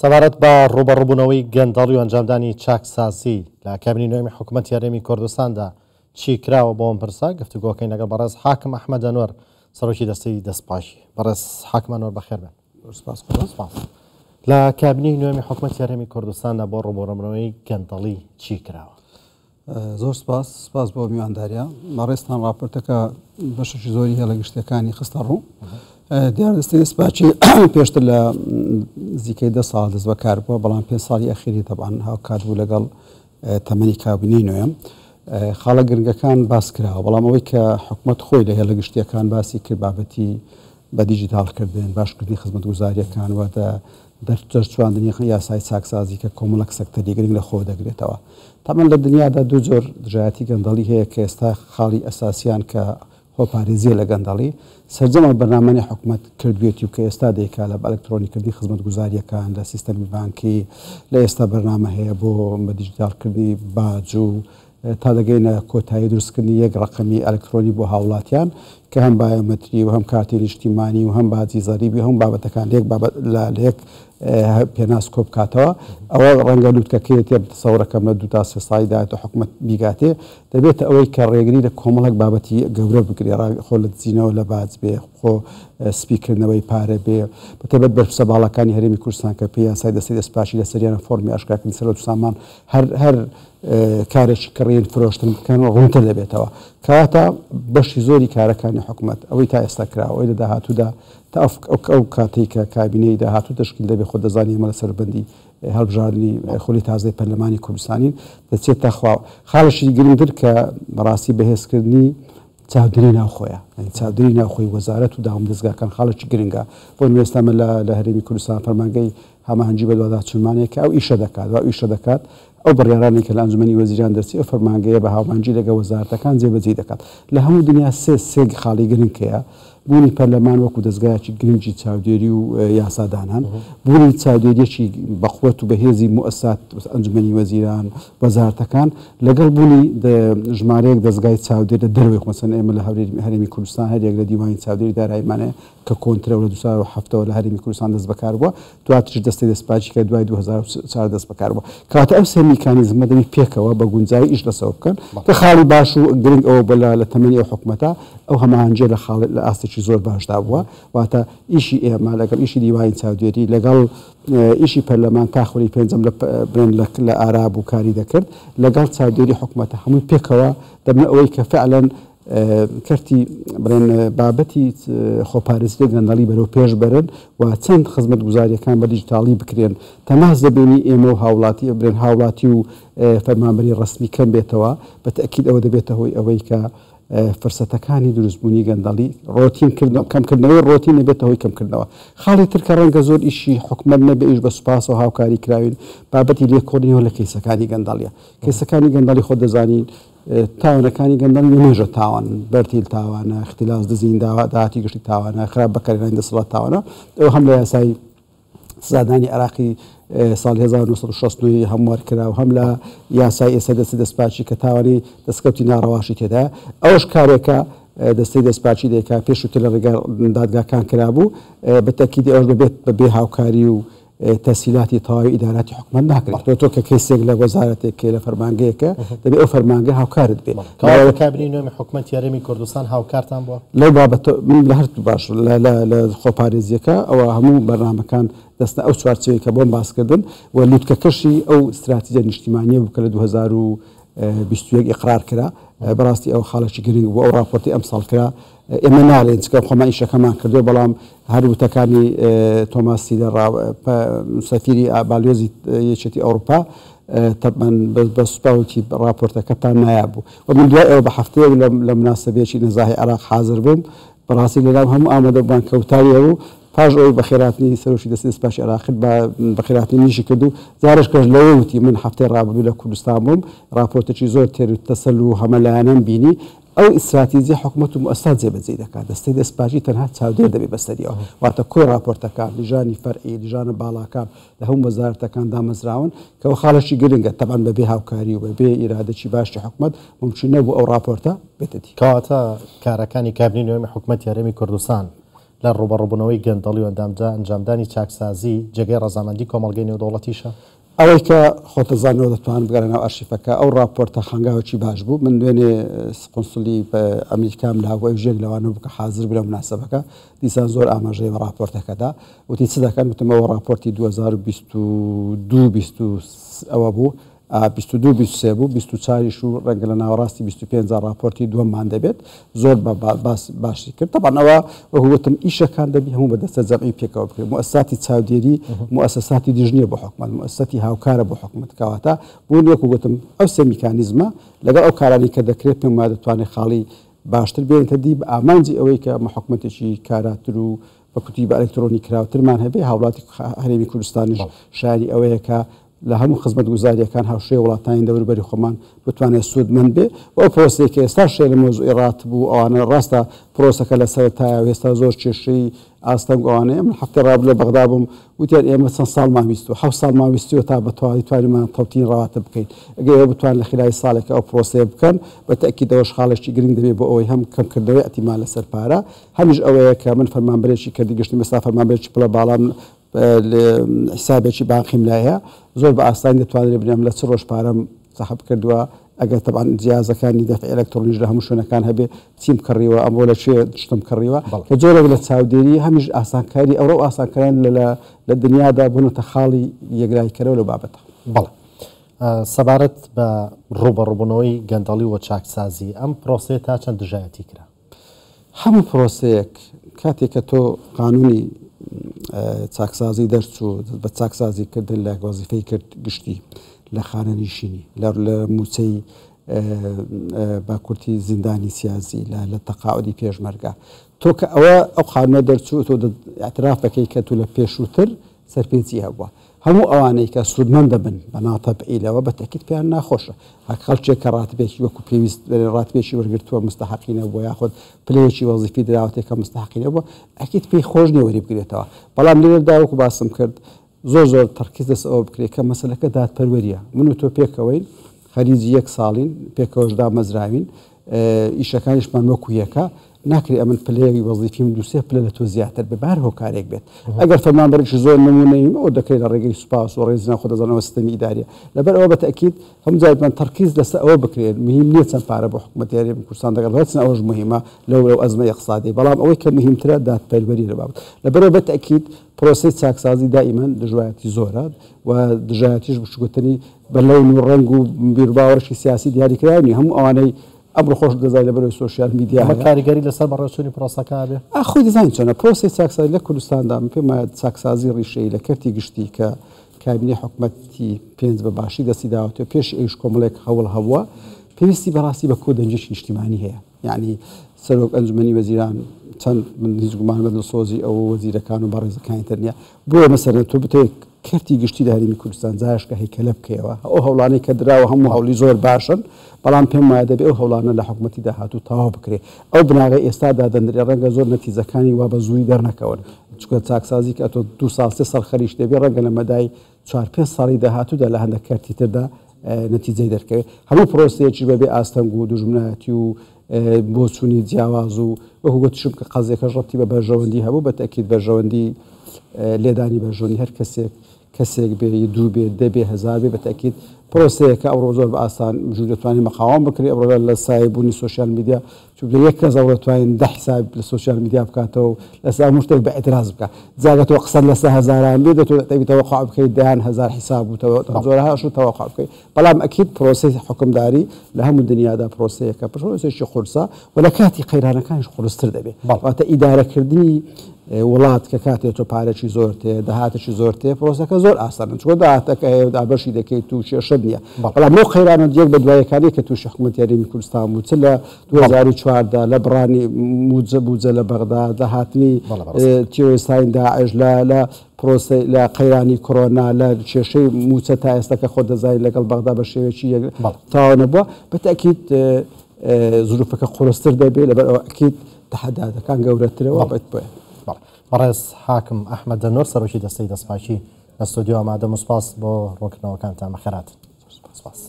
سەبارەت بە ڕووبەڕووبوونەوەی گەندەڵی و ئەنجامدانی چاکسازی لە کابینەی نۆیەمی حکوومەتی هەرێمی کوردستاندا چی کراوە بۆ ئەم پرسە گفتوگۆکەین لەگەڵ بەڕێز حاکم ئەحمەد ئەنوەر سەرۆکی دەستەی دەستپاکی. بەڕێز حاکم ئەنوەر بەخێر بێن. سپاس قوربان. سپاس. لە کابینەی نوێمی حکوومەتی هەرێمی کوردستاندا بۆ ڕووبەڕووبوونەوەی گەندەڵی چی کراوە؟ زۆر سپاس، سپاس بۆ میوانداریە. بەڕێزتان ڕاپۆرتەکە بەشێکی زۆری هێڵە گشتیەکانی خستە ڕوو. دیار دەستەی دەستپاکی پێشتر لە نزیکەی 10 ساڵ دەست بەکار بووە، بەڵام 5 ساڵی ئەخیری تەبعەن هاوکات بوو لەگەڵ تەمەنی کابینەی نوێم. خاڵە گرنگەکان باس کراوە، بەڵام ئەوەی کە حکومەت خۆی لە هێڵە گشتیەکان باسی کرد بابەتی بە دیجیتاڵکردن، باشکردنی خزمەتگوزارییەکان و دەرچواندنی یاسای چاکسازی کە کۆمەڵێک سەکتەری گرنگ لە خۆ دەگرێتەوە. تەبعەن لە دنیادا دوو جۆر دژایەتی گەندەڵی هەیە کە ئێستا خاڵی ئەساسیان کە خۆپارێزییە لە گەندەڵی، سەرجەم ئەو بەرنامانەی حکومەت کردوێتی و کە ئێستا دەیکا لە ئەلکترۆنیکردنی خزمەتگوزارییەکان، لە سیستەمی بانکی، لە ئێستا بەرنامە هەیە بۆ بە دیجیتاڵکردنی باج و تا دەگەینە کۆتایی دروستکردنی یەک ڕەقەمی ئەلکترۆنی بۆ هاوڵاتیان کە هەم بایۆمەتری و هەم کارتی نیشتیمانی و هەم باجی زەریبی و هەموو بابەتەکان لە یەک بابەت لە یەک پێناس کۆبکاتەوە ئەوە ڕەنگە لوتکەکەیەتی تەسەورەکەم لە دوو تا سێ ساڵی داهاتوو حکومەت بیگاتێ دەبێتە ئەوەی کە ڕێگری لە کۆمەڵێک بابەتی گەورە بگرێ خۆ لە دزینەوە لە باج بێ خۆ سپیکردنەوەی پارە بێ بەتایبەت بەرپرسە باڵاکانی هەرێمی کوردستان کە پێی یاسای دەستەی دەستپاکی لەسەریانە فۆرمی ئاشکراکردنی سەروەت و سامان هەر هەر کارێکی کڕین فرۆشتن بکەن ڕوونتر دەبێتەوە. کەواتە بەشی زۆری کارەکانی حکومەت ئەوەی تا ئێستا کراوە ئەوەی لە داهاتوودا تا ئەو کاتەی کە کابینەی داهاتوو تەشکیل دەبێت خۆت دەزانی ئێمە لەسەر بەندی هەڵبژاردنی خولی تازەی پەرلەمانی کوردستانین دەچێت تا خوا خاڵێکی گرنگتر کە بەڕاستی بەهێزکردنی چاودێری ناوخۆیە یانی چاودێری ناوخۆی وەزارەت و دامودەزگاکان خاڵێکی گرنگە بۆ نموونە ئێستا من لە هەرێمی کوردستان فەرمانگەی هەماهەنگی بەدواداچوونمان هەیە کە ئەو ئیشە دەکات و ئەو ئیشە دەکات ئەو بڕیارانەی کە لە ئەنجومەنی وەزیران دەرچی ئەو فەرمانگەیە بە هاومانگی لەگەڵ وەزارەتەکان جێبەجێی دەکات. لە هەموو دنیا سێ سێ خاڵی گرنگ هەیە، بوونی پەرلەمان وەکو دەزگایەکی گرنگی چاودێری و یاسادانان، بوونی چاودێرییەکی بەقوەت و بەهێزی موئەسسات ئەنجومەنی وەزیران، وەزارەتەکان، لەگەڵ بوونی ژمارەیەک دەزگای چاودێر لە دەرەوەی خۆ مەسەلەن ئێمە لە هەرێمی کوردستان هەریەک لە دیوانی چاودێری داراییمان هەیە کە کۆنترە و لە 2007 ەوە لە هەرێمی کوردستان دەست بەکار بووە، دواتریش دەستەی دەستپاکی کە دوای 2004 دەست بەکار بووە. کەواتە ئەو سێ میکانیزمە دەبی پێکەوە بە گونجاوی ئیش لەسەر بکەن کە خاڵی باش و گرنگ ئەوە بووە لە تەمەنی ئەو حکومەتە ئەو هەماهەنگیە لە خاڵ لە ئاستێکی زۆر باشدا بووە، واتە ئیشی ئێمە لەگەڵ ئیشی دیوانی چاودێری لەگەڵ ئیشی پەرلەمان تا خولی پێنجەم لە بڵێن لە ئارا بوو کاری دەکرد لەگەڵ چاودێری حکومەتە هەمووی پێکەوە دەبنە ئەوەی کە فعلەن کەرتی بڵێن بابەتی خۆپارێزی لە گەندەڵی بەرەو پێش بەرن و چەند خزمەتگوزاریەکان بە دیجیتاڵی بکرێن تەماس دەبینی ئێمە و هاوڵاتی بڵێن هاوڵاتی و فەرمانبەری ڕەسمی کەم بێتەوە بە تەئکید ئەوە دەبێتە هۆی ئەوەی کە فرسەتەکانی دروستبوونی گەندەڵی ڕۆتین کردن کەمکردنەوەی ڕۆتین دەبێتە هۆی کەمکردنەوە خاڵی تر کە ڕەنگە زۆر ئیشی حکومەت نەبێ ئیش بە سوپاسەوە هاوکاری کراوین بابەتی لێکۆڵینەوە لە کەیسەکانی گەندەڵیە کەیسەکانی گەندەڵی خۆت دەزانی تاوانەکانی گەندەڵی لە مێژە تاوانن، بەرتیل تاوانە، اختلاس، دزین، داهاتی گشتی تاوانە، خراپ بەکارهێنانی دەسەڵات تاوانە، ئەوە هەم لە یاسای سزادانی عێراقی ساڵی 1969 هەموار کرا و هەم لە یاسای ئێستا دەستی دەستپاکی کە تاوانی دەستکەوتی ناڕەواشی تێدایە، ئەوەش کارێکە دەستەی دەستپاکی دەیکا، پێشووتر لە ڕێگای دادگاکان کرابوو، بە تەئکیدی ئەوەش بەبێ بەبێ هاوکاری و تەسهیلاتی تەواوی ئیداراتی حکومەت ناکرێت. تۆ تۆ کە کەیسێک لە وەزارەتێک لە فەرمانگەیەکە دەبێ ئەو فەرمانگە هاوکارت بێ. کەواتە کابینەی نوێمی حکومەتی هەرێمی کوردستان هاوکارتان بووە؟ لەو بابەتە من لە هەردوو باش لە لە لە خۆپارێزییەکە ئەوە هەموو بەرنامەکان دەستنە ئەو چوارچێوەی کە بۆم باس کردن و لوتکەکەشی ئەو ستراتیجە نیشتیمانییە بوو کە لە 2021 ئیقرار کرا. بەڕاستی ئەوە خاڵێکی گرنگ بوو ئەو ڕاپۆرتەی ئەمساڵ کرا ئێمە ناڵێین چکە خۆمان ئیشەکەمان کردووە بەڵام هەر وتەکانی تۆماس سیلەر سەفیری باڵیۆزی یەکێتی ئەوروپا تەبەن بە سوپا وتی ڕاپۆرتەکەتان نایاب بوو و من دوای ئەوە بە هەفتەیەک لە مناسەبەیەکی نەزاهی عێراق حازر بووم بەڕاستی لەناو هەموو ئامادەبووان کە وتاری هەبوو پاش ئەوەی بەخێرهاتنی سەرۆکی دەستەی دەستپاکی عێراق کرد بە بەخێرهاتنی منیشی کرد و جارێش کەش لەوە وتی من هەفتەی ڕابردوو لە کوردستان بووم ڕاپۆرتێکی زۆر تێر و تەسەل و هەمەلایەنەم بینی ئەو ئیستراتیجیە حکومەت و موئەسسات جێبەجێی دەکات، دەستەی دەستپاکی تەنها چاودێر دەبێت بەسەریەوە، واتە کۆی ڕاپۆرتەکان، لیژانی فەرعی، لیژانە باڵاکان لە هەموو وەزارەتەکان دامەزراون، کە ئەوە خاڵێکی گرنگە، تەبعەن بەبێ هاوکاری و بەبێ ئیرادەکی باشی حکومەت مومکین نەبوو ئەو ڕاپۆرتە بێتە دی. کەواتە کارەکانی کابینەی نوێمی حکومەتی هەرێمی کوردستان لە ڕووبەڕووبوونەوەی گەندەڵی و ئەنجامدانی چاکسازی جێگەی ڕەزامەندی کۆمەڵگەی نێودەوڵەتیشە؟ ئەوەی کە خۆتەزانەوە دەتوانن بگەنە ناو ئەرشیفەکە، ئەو ڕاپۆرتە هەنگاوێکی باش بوو. من دوێنێ قونسولی ئەمریکام لابوو، ئەویش یەک لەوانە بوو کە حازر بوو لە موناسەبەکە. دیسان زۆر ئاماژەی بە ڕاپۆرتەکە دا. وتی چ دەکەن؟ وتم ئەوە ڕاپۆرتی 2022 ئەوە بوو. 22 23 بوو، 24 یش و ڕەنگە لە ناوەڕاستی 25 دا ڕاپۆرتی دووەممان دەبێت. زۆر بە باس باشی کرد. تەبعەن ئەوە وەکو گوتم ئیشەکان دەبی هەموو بە دەستە جەمعی پێکەوە بکرێت. موئەسساتی چاودێری موئەسەساتی دژ نییە بۆ حکومەت، موئەسسەتی هاوکارە بۆ حکومەت. کەواتە بوون وەکو گوتم ئەو سێ میکانیزمە لەگەڵ ئەو کارانەی کە دەکرێت پێم وایە دەتوانێت خاڵی باشتر بێنێتە دی بە ئامانجی ئەوەی کە ئەمە حکومەتێکی کاراتر و بە کوتی بە ئەلکترۆنی کراوترمان هەبێ. هاوڵاتی هەرێمی کوردستانیش شایانی ئەوەیە کە لە هەموو خزمەتگوزارییەکان هاوشێوەی وڵاتانی دەوروبەری خۆمان بتوانێت سوودمەند بێ و ئەو پرۆسەیە کە ئێستاش هەیە لە مەوزوعی ڕاتب و ئەوانە ڕاستە پرۆسەکە لە سەرەتایە و ئێستا زۆر کێشەی ئاستەنگ و ئەوانەیە. من هەفتەی ڕابردوو لە بەغدا بووم وتیان ئێمە چەند ساڵمان ویستووە، حەوت ساڵمان ویستووە تا بە تەواوی توانیمان تەوتین ڕەواتب بکەین. ئەگەر ئێوە بتوانن لە خیلالی ساڵێکا ئەو پرۆسەیە بکەن بە تەئکید ئەوەش خاڵێکی گرنگ دەبێت بۆ ئەوەی هەم کەمکردنەوەی ئیعتیماد لەسەر پارە هەمیش ئەوەیە کە من فەرمانبەرێکی کەرتی گشتیم ئێستا فەرمانبەرێکی پلە باڵام حیسابێکی بانقیم لایە زۆر بە ئاسانی دەتوانرێت بنێم لە چ ڕۆژ پارەم سەحب کردووە ئەگەر تەبعەن جیازەکانی دەفعی ئەلکترۆنیش لە هەموو شوێنەکان هەبێ چیم کڕیوە ئەمڕۆ لە کوێ شتم کڕیوە کە جۆرێک لە چاودێری هەمیش ئاسانکاری ئەوڕۆ و ئاسانکاریان لە لە دنیادا بوونەتە خاڵی یەکلاییکەرەوە لەو بابەتە. بەڵێ. سەبارەت بە ڕووبەڕووبوونەوەی گەندەڵی و چاکسازی، ئەم پرۆسەیە تا چەند دژایەتی کرا؟ هەموو پرۆسەیەک کاتێک کە تۆ قانونی چاکسازی دەرچوو بە چاکسازی کردن لە وەزیفەی کرد گشتی لە خانەنیشینی لە موچەی بە کورتی زیندانی سیاسی لە تەقاعدی پێشمەرگە تۆ کە ئەوە ئەو قانونە دەرچوو تۆ اعتراف دەکەی کە تو لە پێشووتر سەرپێچی هەبووە هەموو ئەوانەی کە سوودمەند دەبن بە ناتەبعی لەوە بە تەئکید پێیان ناخۆشە. هەر خەڵکێک کە ڕاتبێکی وەکو پێویست ڕاتبێکی وەرگرتووە مستەحەقی نەبووە یاخود پلەیەکی وەزیفی دراوەتێ کە مستەحەقی نەبووە ئەکید پێی خۆش نییە وەریبگرێتەوە. بەڵام لێرەدا وەکو باسم کرد زۆر زۆر تەرکیز لەسەر ئەوە بکرێت کە مەسەلەکە دادپەروەرییە. من و تۆ پێکەوەین خەریجی یەک ساڵین پێکەوەش دامەزراوین ئیشەکانیشمان وەکو یەکە ناکرێ ئەمن پلەیەکی وەزیفیم دوو سێ پلە لە تۆ زیاتر بێ بە هەر هۆکارێک بێت ئەگەر فەرمانبەرێکی زۆر نموونەییم ئەوە دەکرێت لە ڕێگەی سوپاس و ڕێزیان خۆ دەزانەوە سیستەمی ئیداریە لەبەر ئەوە بە تەئکید هەموو جارێکمان تەرکیز لەسەر ئەوە بکرێت مهم نییە چەند پارە بۆ حکوومەتی هەرێمی کوردستان دەگەڕێت هەرچەند ئەوەش مهمە لەو لەو ئەزمە ئیقتسادیە بەڵام ئەوەی کە مهمترە دادپەروەری لە بابەت لەبەرئەوە بە تەئکید پرۆسەی چاکسازی دائیمەن دژایەتی زۆرە و دژایەتیش بچووکتنی بە لەون و ڕەنگ و بیروباوەڕێکی سیاسی دیاریکراو نییە هەموو ئەوانەی ئەمڕۆ خۆش دەزانی لەبەرەوەی سۆشیال میدیا ئەمە کاریگەری لەسەر بەڕێوەچوونی پرۆسەکە هەبێ؟ ئا خۆی دەزانی چۆنە پرۆسەی چاکسازی لە کوردستاندا من پێم وایە چاکسازی ڕیشەیی لە کەرتی گشتی کە کابینەی حکومەتی پێنج بە باشی دەستی داوەتەوە پێشی ئەویش کۆمەڵێک هەوڵ هەبووە پێویستی بەڕاستی بە کۆدەنگێکی نیشتیمانی هەیە یعنی سەرۆک ئەنجومەنی وەزیران چەند من هیچ گومان بە دڵسۆزی ئەو وەزیرەکان و بەڕێزەکانی تر نییە بۆیە مەسەلەن تۆ بتەوێت کەرتی گشتی لە هەرێمی کوردستان جارێکە هەیکەلە بکەیەوە ئەو هەوڵانەی کە دراوە هەموو هەوڵی زۆر باشن بەڵام پێم وایە دەبێ ئەو هەوڵانە لە حکومەتی داهاتوو تەواو بکرێ ئەو بناغەی ئێستا دادەنرێ ڕەنگە زۆر نەتیجەکانی وا بە زووی دەرنەکەون چونکە چاکسازی کە ئەتۆ دوو ساڵ سێ ساڵ خەریکی دەبی ڕەنگە لە مەدای چوار پێنج ساڵی داهاتوودا لە هەندێک کەرتی تردا نەتیجەی دەرکەوێت هەموو پرۆسەیەکیش بەبێ ئاستەنگ و دوژمنایەتی و بۆچوونی جیاواز و وەکو گوتیشم کە قەزیەکەش ڕەبتی بە بەرژەوەندی هەبوو بە تەئکید بەرژەوەندی لێدانی بەرژەوەندی هەر کەسێک کەسێک بێ دوو بێ دە بێ هەزار بێ بە تەئکید پرۆسەیەکە ئەوڕۆ زۆر بە ئاسان ژوور دەتوانین مقاوم بکرێ ئەوڕۆ لە سایەی بوونی سۆشیال میدیا چونکە یەک کەس ئەوڕۆ توانین دە حیساب لە سۆشیال میدیا بکاتەوە و لەسەر هەموو شتێک بە ئیعتراز بکا جا گەر تۆ قسەت لەسەر هەزاران بێ دەتۆ دەبی تەوەقع بکەیت دەیان هەزار حیساب و جۆرەها شت تەوەقع بکەیت بەڵام ئەکید پرۆسەی حوکمداری لە هەموو دنیادا پرۆسەیەکە پرۆسەیەکی قورسە و لە کاتی قەیرانەکانیش قورستر دەبێت واتە ئیدارەکردنی وڵات کە کاتێ تۆ پارەکی زۆر تێ داهاتێکی زۆر تێ پرۆسەکە زۆر ئاسانە چونکە داهاتەکە هەیە و دابەشی دەکەیت و کێشەت نییە بەڵام لەو قەیرانە یەک بە دوایەکانی کە تووشی حکوومەتی هەرێمی کوردستان بوو چ لە 2014 لە بڕانی مووجە بوجە لە بەغدا لە هاتنی تیرۆریستانی داعش لە لە پرۆسەی لە قەیرانی کۆرۆنا لە کێشەی مووچە تا ئێستا کە خۆت دەزانی لەگەڵ بەغدا بە شێوەیەکی یەک تەواو نەبووە بە تەئکید زروفەکە قورستر دەبێت لەبەر ئەوە ئەکید تەحەداتەکان گەورەترەوە بێت بۆیە. بەڕێز حاکم ئەحمەد دەنۆر سەرۆکی دەستەی دەستپاکی لە ستۆدیۆ ئامادەم و سپاس بۆ ڕوونکردنەوەکانتان بەخێرهاتن. سپاس.